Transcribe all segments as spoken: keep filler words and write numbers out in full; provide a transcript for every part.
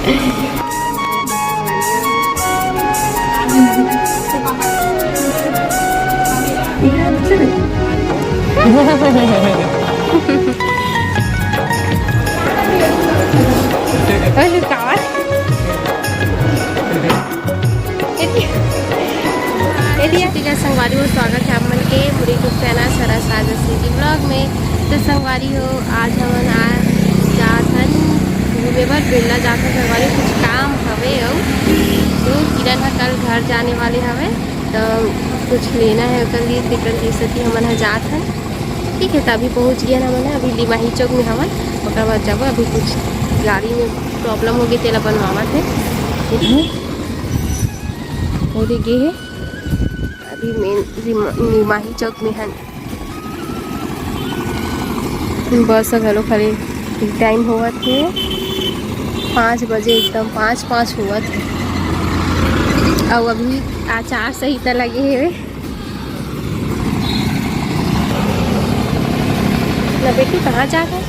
अरे का? एरिया ठीक है संगवारी हो, स्वागत है आप मन के मोर YouTube चैनल सरस राजश्री जी ब्लॉग में। तो संगवारी हो, आज हमन आ जात हन घूमे बर, बिरला जात हन संगवारी, कुछ काम हवे अउ तो किरण ह कल घर जाने वाले हवे, तो कुछ लेना है ओकर लिए, तेकर लिए सेती हमन ह जात हन। ठीक है, तो अभी पहुँच गए हमन ह, अभी लिमाही चौक में हमन, ओकर बाद जाबो। अभी कुछ गाड़ी में प्रॉब्लम हो गई, तेला बनवावत है। ओदे गे हे, अभी मेन रिमा-, निमाही चौक में हन। बस घलो खड़े, टाइम होवत हे पाँच बजे, एकदम पाँच पाँच होवत हे। अउ अभी आचार संहिता लगे हे। ना बेटी, कहाँ जा रहा है?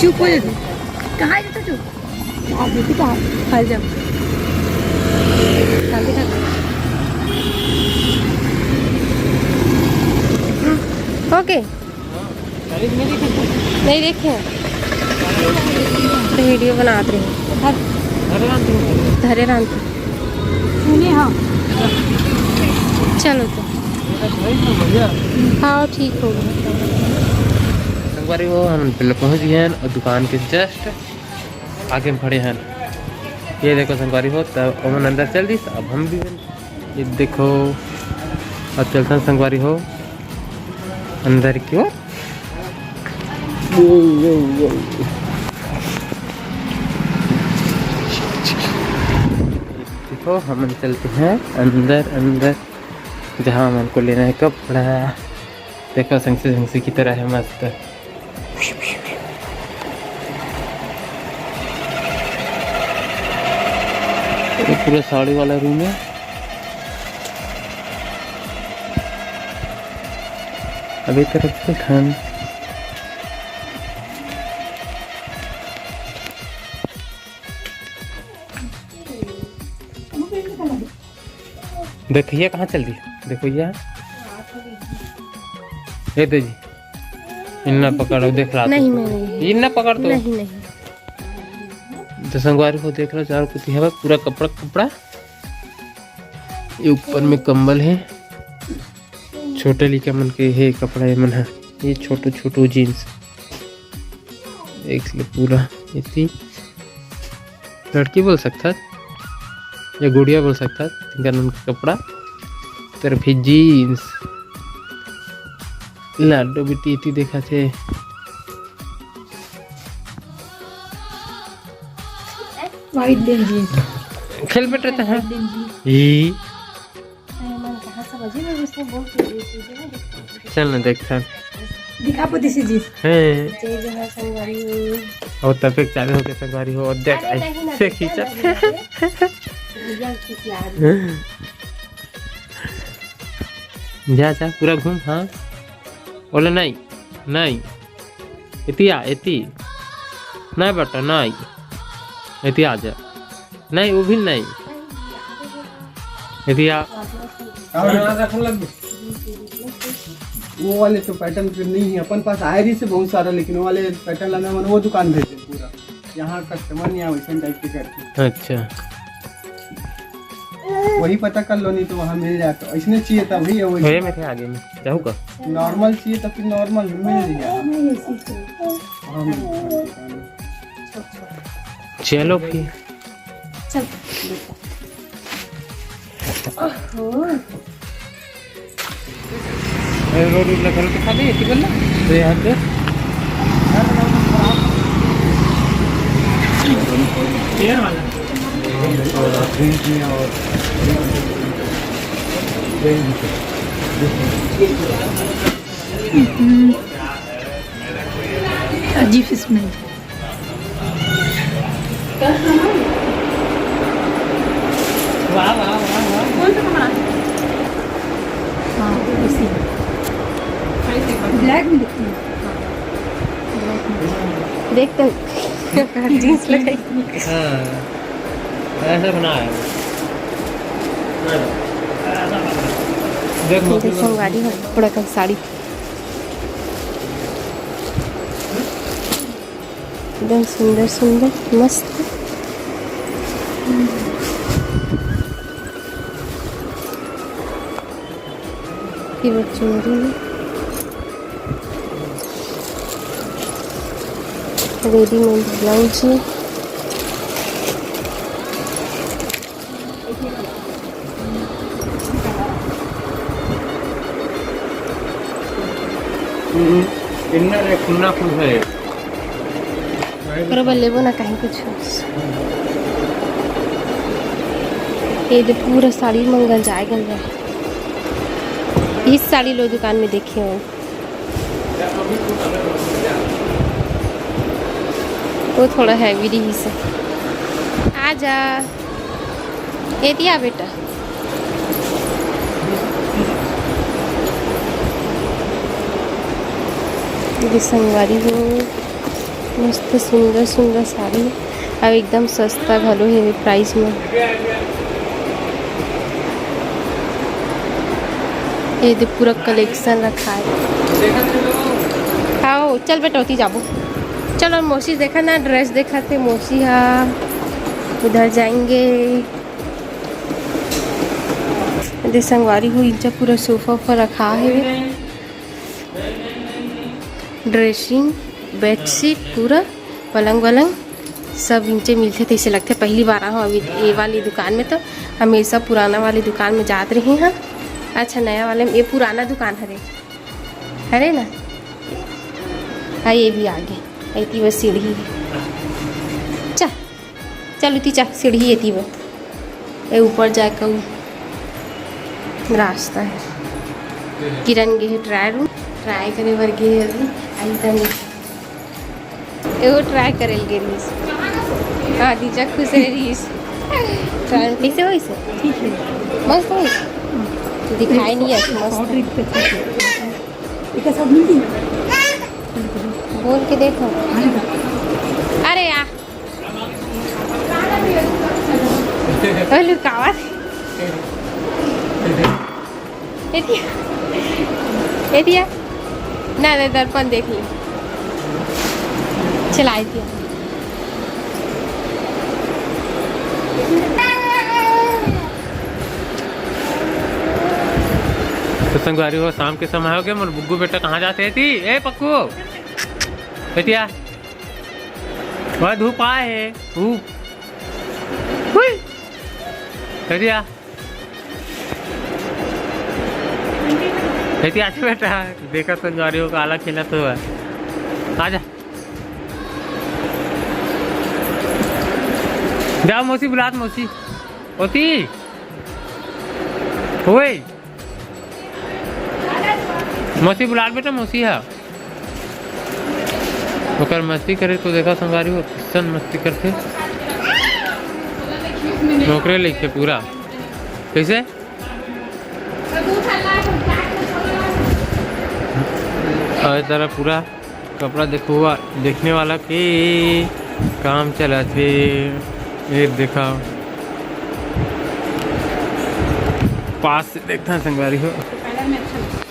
चुप हो जा तू। कहाँ जाता तू? आप बेटी का हाल जब शांति का। ओके। नहीं देखे। तो वीडियो बनात रहे। धरे रांध। सुने हाँ। चलो तो। हाँ, ठीक होगा। संगवारी हो, हम पहले पहुंच गए हैं और दुकान के जस्ट आगे में खड़े हैं। ये देखो संगवारी हो, तब ओमन अंदर चल दिस, अब हम भी। ये देखो, अब चलथन संगवारी हो अंदर की ओर। देखो, हम चलते हैं अंदर, अंदर जहाँ हमन को लेना है कपड़ा। देखो, संगसी संगसी की तरह है मस्त। ये पूरा साड़ी वाला रूम है। अभी तरफ से खान देखिए कहाँ चल दी। देखो ये, ये दे जी, इन्ना पकड़ो, देख रहा नहीं, मैं नहीं। इन्ना पकड़ दो। नहीं, नहीं। तो संगवारी हो, देख लो, चारों कुती हवा पूरा कपड़ा, कपड़ा। ये ऊपर में कंबल है, छोटे लइका मन के हे कपड़ा, ये मन है, ये छोटू, छोटू जींस। देख ले पूरा, इतनी लड़की बोल सकथस या गुड़िया बोल सकथस, तिनकर मन के कपड़ा। तेरा फिर जीन्स, लाडो बिट्टी इति देखा थे। वाइट दिन जी। खेल बेटा ते हैं। वाइट दिन जी। ई। अरे मन कहाँ से बजे में उसने बोल के ये चीजें ना देखो। चल ना देखथन। दिखा पो देसी जी। हैं। जय जोहार संगवारी हो। और तब एक चालू हो गया संगवारी हो, और देख, अरे आई, नहीं ना, से देखो खींचा। ना, देखो। भैया की प्यार। जा, जा, पूरा घूम, हाँ। बोले, "नहीं, नहीं। एती आ, एती। नहीं बेटा, नहीं। एती आ जा। नहीं, वो भी नहीं। एती आ।" वो वाले तो पैटर्न फिर नहीं है अपन पास, आए रही से बहुत सारा, लेकिन वो वाले पैटर्न लाना, मैंने वो दुकान भेजे पूरा। यहाँ कस्टमर नहीं आए वैसे टाइप के करके। अच्छा। वही पता कर लो, नहीं तो वहाँ मिल जाता। इसने चाहिए था भैया, वही। भैया, मेरे आगे में जाऊँगा। नॉर्मल चाहिए तो फिर नॉर्मल मिल जाएगा। हाँ, मिल जाएगा। चलो फिर। चल। ओहो। ए, रोड उड लगा के खाली ऐसी कर ले। तो यहाँ पे एयर वाला। हम्म। अजीब स्मेल। वाह, वाह, वाह, वाह। कौन सा कमरा? हाँ, इसी। ब्लैक में दिखती है। हाँ, ब्लैक में। देखते हैं। जींस लगाई। हाँ, ऐसा बना है। देख, ये देख, संगवारी हो, बड़ा कन साड़ी, एकदम सुंदर सुंदर, मस्त। ये वो चुनरी है, रेडीमेड ब्लाउज है। हम्म, इन्नर है, खुन्ना खुल है। बरोबर लेबो ना कहीं कुछ। ये दे पूरा साड़ी मन गंजाए गंजाए। इस साड़ी लो दुकान में देखे हो, वो थोड़ा हैवी रही से। आ जा, एती आ बेटा। ये संगवारी हो, मस्त सुंदर सुंदर साड़ी, अउ एकदम सस्ता घलो हे प्राइस में। ये दे पूरा कलेक्शन रखा है। आओ, चल बेटा, ओती जाबो। चलो, मौसी देखा ना, ड्रेस देखा थे मौसी हा, उधर जाएंगे। ये दे संगवारी हो, इंचा पूरा सोफा पर रखा है। ड्रेसिंग, बेडशीट, पूरा पलंग वलंग सब इंचे मिलथे, तइसे लगथे। पहली बार आहूँ अभी ये वाली दुकान में, तो हमेशा पुराना वाली दुकान में जात रही हाँ। अच्छा, नया वाले में, ये पुराना दुकान हरे, हरे ना? हाँ, ये भी आगे, एती बस सीढ़ी है। चल, चल उती चल, सीढ़ी एती वो। ए ऊपर जाए का उ रास्ता है। किरण गे हे ट्राई रूम, ट्राई करे बर गे हे अभी। आई तनी एगो ट्राई करे ल गे रहीस। हाँ, दीजा खुश रहे रहीस। ट्राई कैसे होइस? ठीक है। मस्त होइस। दिखाई नहीं है मस्त। सौ रुपये का ठीक है। ये क्या सब मिलती है? बोल के देखो। हाँ, देखो। अरे यार। ओ लुकावा। एतिया। एतिया। ना, ना, दर्पण देख ली। चला एतिया। तो संगवारी हो, शाम के समय हो गया, मोर बुग्गू बेटा कहाँ जाते हैं ती? ए पक्कू, एतिया। वह धूप आए है, धूप। हुई। करिया। करिया, आजा बेटा, देखा संगवारी हो काला खेला तो है। आजा। जा मौसी बुलात मौसी। ओती। ओए। मौसी बुलात बेटा, मौसी है। ओकर मस्ती करे तो देखा संगवारी हो, किसन मस्ती करथे। ओकरे लेखे पूरा। कैसे? और तरह पूरा कपड़ा देखो, देखने वाला के काम चलत हे। ये देखा, पास से देखना संगवारी हो। कलर में अच्छा लगता है।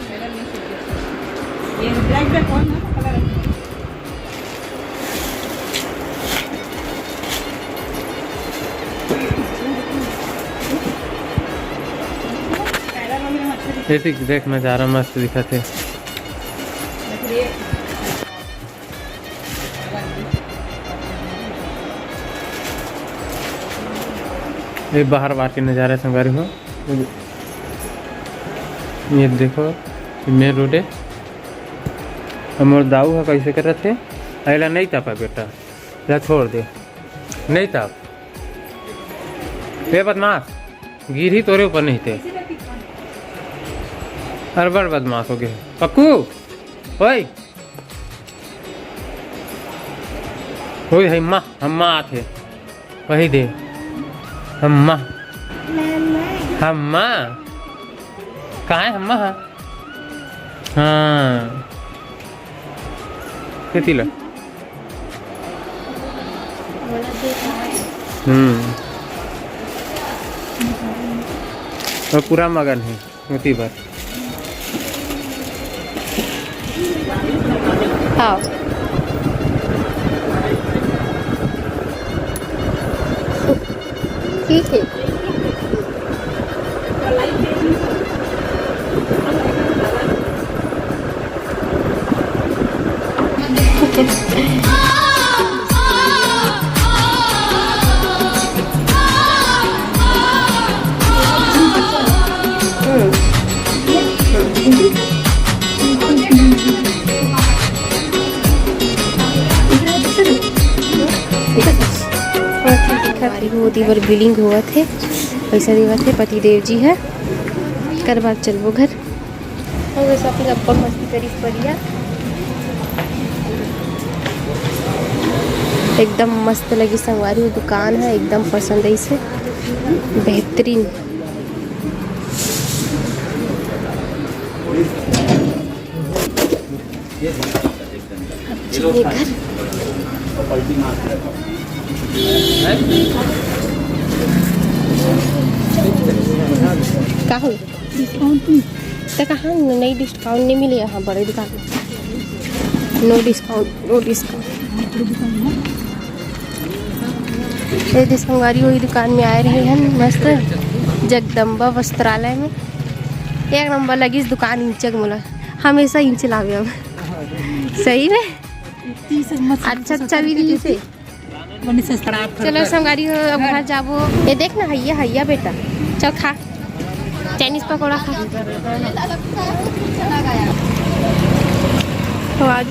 कलर में अच्छा लगता है। ये ब्लैक ब्लैक कौन है? कलर अच्छा है। कलर वाले में अच्छा दिखता है। ये देख, देख नजारा मस्त दिखत हे। ये बाहर बाहर के नजारा संगवारी हो। ये देखो, ये मेन रोड है। हमर दाऊ ह कैसे करत हे, एला नहीं तापा बेटा, ला छोड़ दे, नहीं ताप। ए बदमाश, गिरही तोरे ऊपर नहीं ते। अरे बड़ बदमाश हो गए पक्कू। ओए, ओए, हम्मा, हम्मा आथे। वही दे। हम्मा। हम्मा। कहाँ है हम्मा? हाँ। हाँ। किती ला? हम्म। और पूरा मगन है ओती बर। हाँ। ठीक है। दिखत हे, ओती बर बिलिंग होवत हे, पैसा देवत हे पतिदेव जी ह। कर बाद चलबो घर। हो गए shopping, अब्बड़ मस्ती करिस परिया। एकदम मस्त लगी संगवारी, वो दुकान है एकदम पसंद है इसे, बेहतरीन। अब चलिए घर। का हो? Discount नहीं। त कहाँ नहीं, discount नहीं मिले यहाँ बड़े दुकान में। No discount, no discount। ये दे संगवारी, वही दुकान में आए रहे हैं मस्त जगदम्बा वस्त्रालय में। एक नंबर लगी इस दुकान इंचक मोला, हमेशा इंच लावे अब। सही में अच्छा अच्छा भी दी से। चलो संगवारी हो, अब घर जाबो। ये देख ना, हैया हैया बेटा, चल खा, चाइनीज पकौड़ा खा। तो आज